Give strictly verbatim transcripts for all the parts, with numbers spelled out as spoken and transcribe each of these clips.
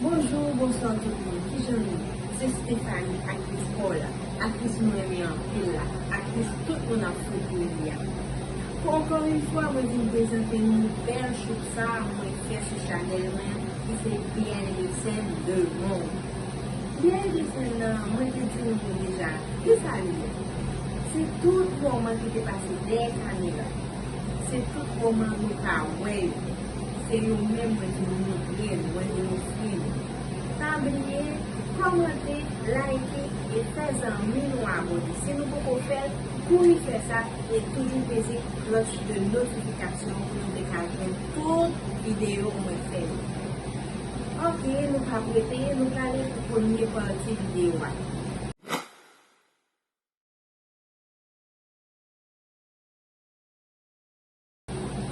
Bonjou, bonswa tout moun. Kijan nou ye? Se Stephanie, aktris Paula, aktris nou renmen anpil la, aktris tout moun ap fout ri li a. Ankò yon fwa, mwen vin prezante nou bèl shoot sa a mwen fè sou chanèl mwen ki se Behind the Scene de Monde. Behind the Scene nan, mwen te di nou deja, kisa li ye? Se tout moman ki te pase dèyè kamera. Se tout moman nou pa wè yo. Se yo menm mwen vin montre nou, mwen vin ofri nou. Pa bliye, kòmante, like e fè zanmi nou abòne. Si nou poko fè l, kouri fè sa e toujou peze klòch de notifikasyon pou nou te ka jwenn tout videyo mwen fè yo. Ok, nou p ap rete, nou prale pou premye pati videyo a.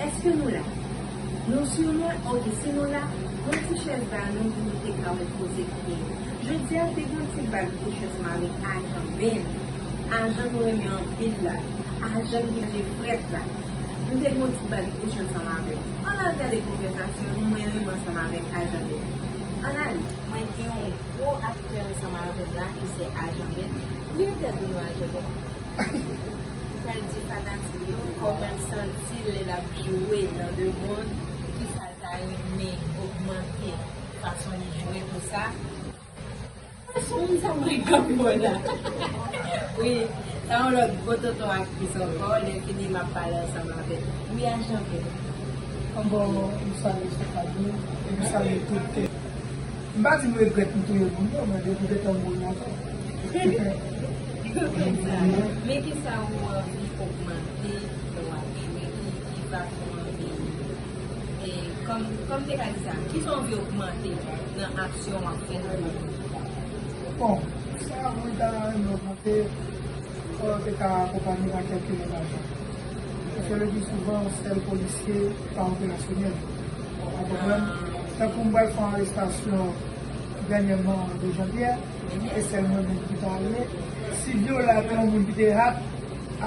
Èske nou la? Nou si nou la? Ok, si nou la, pran ti chèz ba nou pou nou te ka repoze pye nou. Jodi a, te gen yon ti bal ki te fèt ansanm avèk ajan Ben. Ajan nou renmen anpil la. Ajan ki manje frèt la. Nou te gen yon ti bal ki te fèt ansanm avè l. Ann al gade konvèsasyon nou, mwen renmen ansanm avèk ajan Ben. Ann ale. Mwen gen yon gwo aktè ansanm avè m la ki se ajan Ben. Li entèvyou nou ajan Ben. Fè l di fanatik yo kòman l santi l lè l ap jwe nan de mond, kisa l ta renmen ogmante fason li jwe tou sa. Moun sa mwen kòm mwen la. Wi, sa yon lòt gwo tonton aktris ankò, lè fini m ap pale ansanm avè l. Wi, ajan Ben. Bon, m salye Stephanie, e m salye tout. M pa di m regrèt m touye moun yo, men depi te tan moun yo ankò. Men kisa ou anvi ogmante lè w ap jwe? Ki, ki fason ou anvi, e, kòm, kòm te ka di sa, kisa ou anvi ogmante nan aksyon w ap fè nan moman? Bon, sa mwen ta renmen ogmante, fò yo te ka akonpanye m ak kèlke lòt ajan. Paske le pli souvan, sèl polisye pa operasyonèl. Ou konprann? Tankou m pral fè yon arestasyon dènyèman de Jean-Pierre, e sèl mwen menm ki pale. Si Viola te yon moun ki te hat,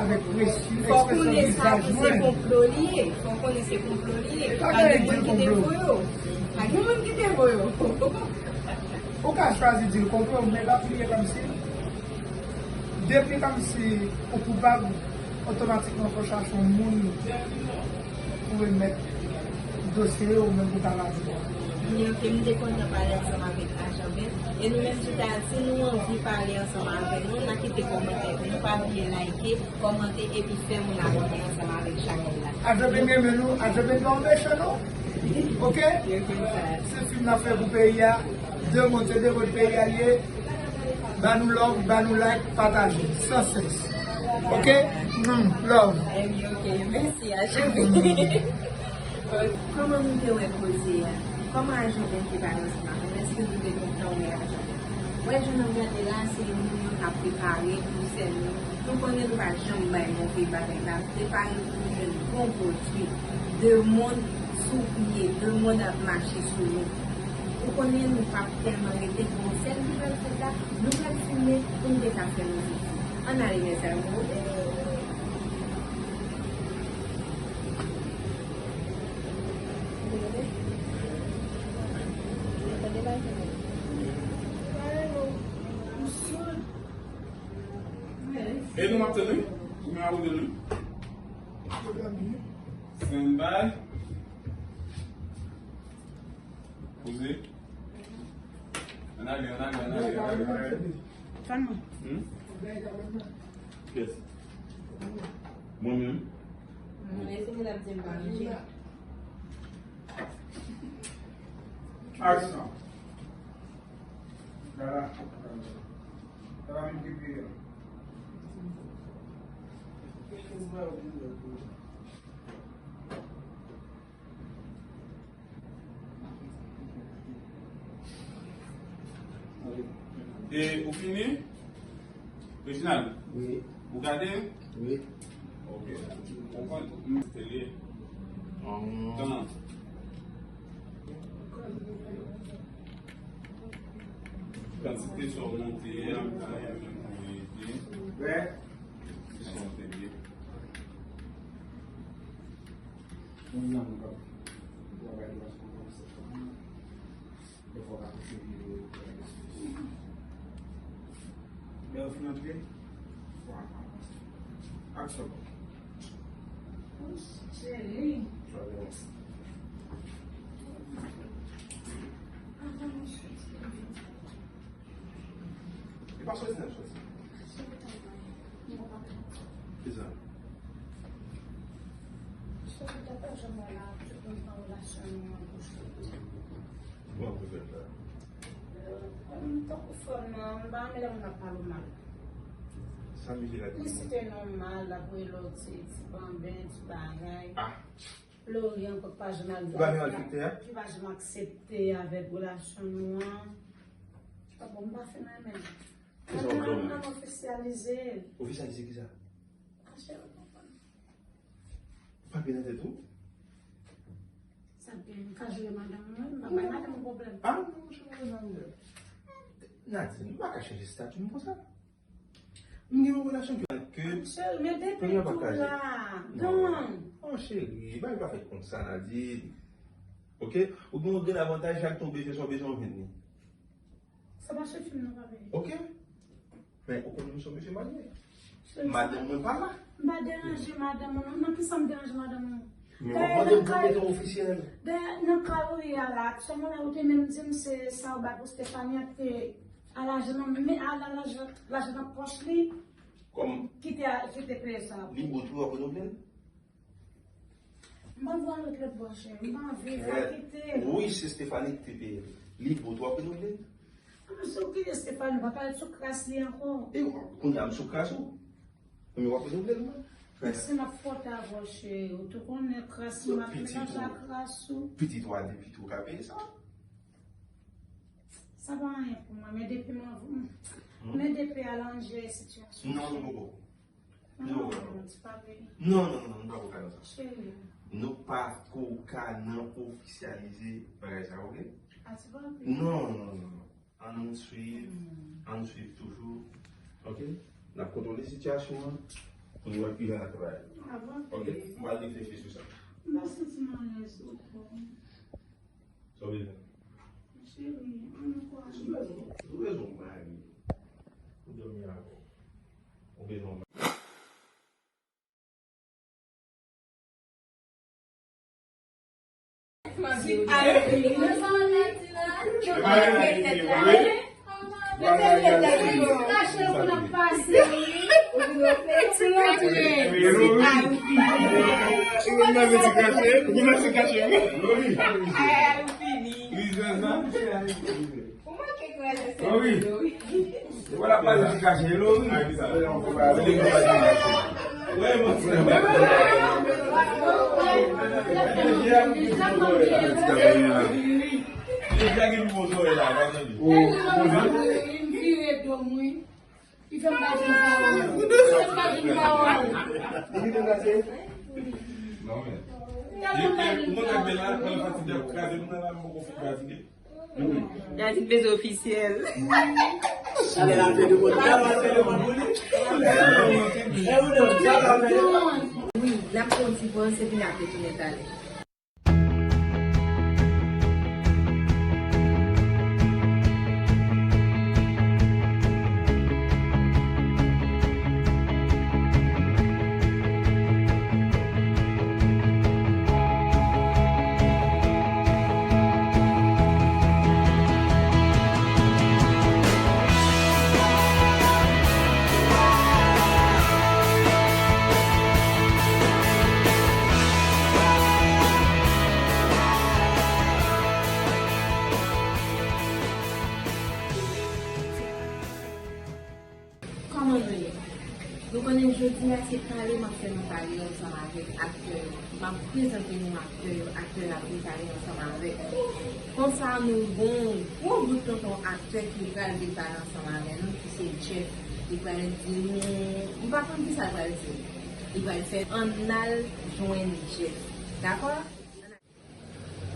avèk presyon, ekspresyon vizaj mwen. Fò konnen sa tou se konplo li ye. Fò konnen se konplo li ye. Pa gen moun ki te voye w. Pa gen moun ki te voye w. Ou ka chwazi di l konplo, men pa bliye kòmsi, depi kòmsi ou koupab, otomatikman fò chache yon moun pou remèt dosye yo, ou menm pou ta la di. Byen, ok, m te kontan pale ansanm avèk ajan Ben. E nou menm chita, si nou anvi pale ansanm avè nou, n a kite kòmantè pou nou. Pa bliye like, kòmante epi fè moun abòne ansanm avèk chanèl la. Ajan Ben renmen nou, ajan Ben pa anpeche nou. Ok? Se fim n ap fè pou peyi a. De mond, se de mond peyi a l ye. Ba nou love, ba nou like, pataje. San sès. Ok? Mm, love. Ebyen, ok. Mèsi, ajan Ben. Kòman nou te wè koze a? Kòman ajan Ben te pale ansanm avè nou? Èske nou te kontan wè ajan Ben? Wè jan n ap gade la, se moun yo k ap prepare pou sèl nou. Nou konnen nou pa janm bay move bagay. N ap prepare pou nou jwenn bon pwodui. De mond sou pye, de mond ap mache sou nou. Ou konnen nou p ap tèlman rete pou yon sèl ki pral fèt la, nou pral filme pou n te ka fè nou sesi. Ann ale, mèzanmi. E nou m ap tann wi. Ou men a ou de nou. Stand by. Poze. Ann ale, ann ale, ann ale, ann ale. Fann mwen. Hmm? Kiyès? Mwen menm. Hmm, e se moun ap di m pa manje. Aksyon. Dada. Dada vin pipi. E ou fini? Reginald? Wi. Ou gade? Wi. Ok. Ou konn, m, se li. Kòman? Kantite sa w monte a, m ta renmen konnen. Prè? Sa w monte byen. Yon moun k ap travay nan kòm sa. Defwa w ka konfime. Lè w fin antre, w a avanse. Aksyon. Cheri. E pa soti nan soti. Kisa? Bon, pou fè sa. M tankou fanm nan, m pa renmen lè moun ap pale w mal. Sa misye la di? Li site non m mal, l ap rele w ti, ti banben, ti bagay. Ah. Lori ankò ki pa janm al, ki pa janm al fete a? Ki pa janm aksepte avèk relasyon nou an. Ah bon, m pa fin renmen l. Kisa w vle? An, an ofisyalize l. Ofisyalize kisa? Kache l, konprann. Ou pa gen nan tèt ou? Sa gen, m ka jere madanm mwen, m pa bay madanm mwen pwoblèm. Ah, non, jere madanm mwen. Nadine, m pa ka chanje estati m konsa. M gen yon relasyon ki mal ke. Cheri, men depi tou la, non. Oh, cheri, bagay pa fèt konsa, Nadine. Ok? Ou gen yon grenn avantaj, chak tan w bezwen sa, w bezwen w jwenn li. Sa pa chef nou pa veye. Ok. Men ou konnen m se yon mesye marye. Madanm mwen pa la. M pa deranje madanm ou non. Nan kisa m deranje madanm ou? Men w ap mande m pou mete w ofisyèl. Dayè, nan ka ou ye a la, aktyèlman la, ou te menm di m se sa ou bay pou Stephanie ak te al ajan nan men, al, al ajan, lajan nan pòch li. Kòm ki te, ki te peye sa. Li bout wi, w ap renouvle l? M pa vle al lòt bò, cheri. M pa anvi, fò kite. Wi, se Stephanie ki te peye l. Li bout, w ap renouvle l? Ah, si w kite Stephanie, w pa pral sou kras li ankò. E kounye a m sou kras ou. Men w ap renouvle l, non? Mèsi, m ap pote avè w, cheri. Ou tou konnen kras ou, m ap melanje ak kras ou. Pitit ou a, depi tou ka peye sa. Sa pa anyen pou mwen, men depi m anvi, men depi al anje sitiyasyon. Non, nou poko. Non, non, non, non, nou poko ka nan sa. Cheri. Nou poko ka nan ofisyalize bagay sa, ok? Non, non, non, non. Ann swiv, ann swiv toujou. Ok? N ap kontwole sitiyasyon an pou nou wè kijan n ap travay. Ok? M pral reflechi sou sa. M pa santi m alèz ankò. Sa w bezwen? Cheri, ann ankouraje m. Ou bezwen, ou bezwen yon mari. Ou dòmi avè l. Ou bezwen yon mari. Ou manke kraze sèl mwen wi. Ou wè la pa di kache lo wi. Wè, mwen ti nan ba. Deja gen pi bon zòrèy la, pa tande. Li fè m pa di pawòl. Li fè m pa di pawòl. Non, men. Mwen ka bel la, mwen fatige, kraze m nan la, mwen poko fin fatige. Nadine bezwen ofisyèl. Chalè la fè de moun. Chalè la fè de moun pou li. Wi, n ap pran yon ti pòz, epi n ap retounen talè. Kòman nou ye? Nou konnen jodi a se pale m ap fè nou pale ansanm avèk aktè yo. M ap prezante nou aktè yo, aktè yo ap depale ansanm avèk nou. Konsa nou gon gwo bout tonton aktè ki pral depale ansanm avè nou, ki se Jeff. Li pral di nou, m pa konn kisa l pral di nou. Li pral fè ann al jwenn Jeff. Dakò?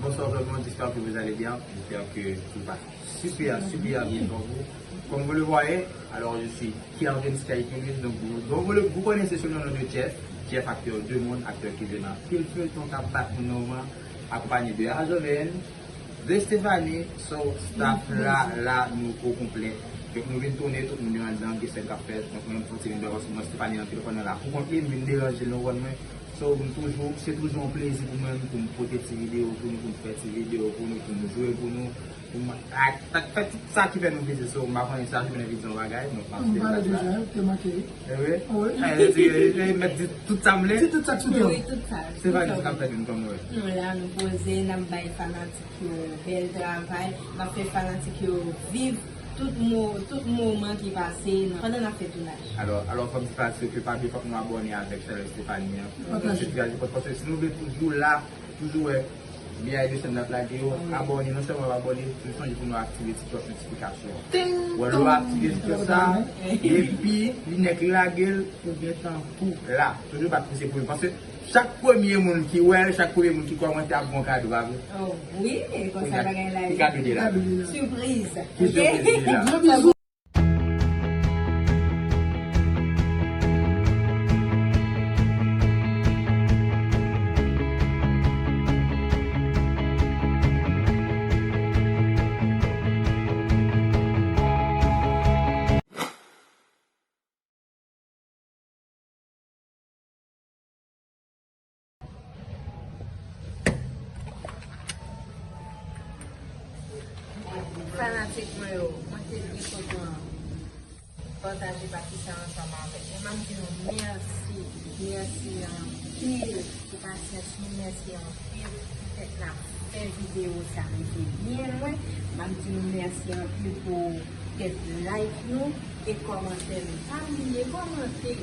Bonsoir tout le monde, j'espère que vous allez bien. J'espère que tout va super, super bien pour vous. Comme vous le voyez, alors je suis Kervin Sky Cummings, donc vous, donc vous le, vous connaissez sous le nom de Jeff. Jeff, acteur de monde, acteur ki jwe nan pil feyton k ap bat nou nan moman, akonpanye de Ajoven, de Stéphanie, so staff la, la nou o konplè. Donk, nou vin tounen, tout moun yo anndan, gen sèn k ap fèt. Donk, mwen, m fè yon ti vin dèyò, paske mwen, Stephanie, anpil konn nan lakou, konn li, m vin deranje l, nou konprann mwen. So, m toujou, se toujou yon plezi pou mwen, pou m pote ti videyo pou nou, pou m fè ti videyo pou nou, pou m jwe pou nou, pou m ak, ak fè tout sa ki fè nou plezi. So, m pa konnen sa ki mennen videyo yon bagay, donk, m ap M pale deja, te manke. E vre? Wi. E, e, e, mèt di tout sa m vle? Di tout sa k sou kè w. Wi, tout sa. Se pa tout sa k ap fèt, m konn wè. Nou la, nou poze, n ap bay fanatik yo bèl travay, n ap fè fanatik yo viv tout mo-, tout moman ki pase nan, pandan n ap fè tounaj. Alò, alò, fò m di fanatik yo ke pa bliye, fòk nou abòne avèk chanèl Stephanie an. Pataje. Se trè enpòtan, paske si nou vle toujou la, toujou wè behind the scene n ap lage yo, abòne, non sèlman w ap abòne, men sonje pou nou aktive ti klòch notifikasyon an. Ting, wè, lè w aktive ti klòch sa, depi li nèk li lage l, ou gentan tou la. Toujou pa pouse pou yo, paske chak premye moun ki wè l, chak premye moun ki kòmante ap gen yon kado, pa vre? Oh, wi, e konsa bagay la ye. Ki kado li la? Sipriz. Ki sipriz li la? Gwo bizou. Fanatik mwen yo, mwen te byen kontan pataje pati sa ansanm avèk nou. M ap di nou mèsi, mèsi anpil. Pou pasyans nou, mèsi anpil. Poutèt n ap fè videyo sa rive byen lwen. M ap di nou mèsi anpil pou tèt like nou e kòmantè nou. Pa bliye kòmante.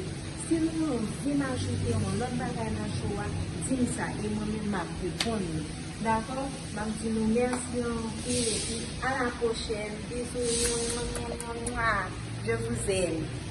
Si nou anvi m ajoute yon lòt bagay nan show a, di m sa e mwen menm m ap reponn nou. Dakò? M ap di nou mèsi anpil epi a la pwochèn. Bizou. Je vous aime.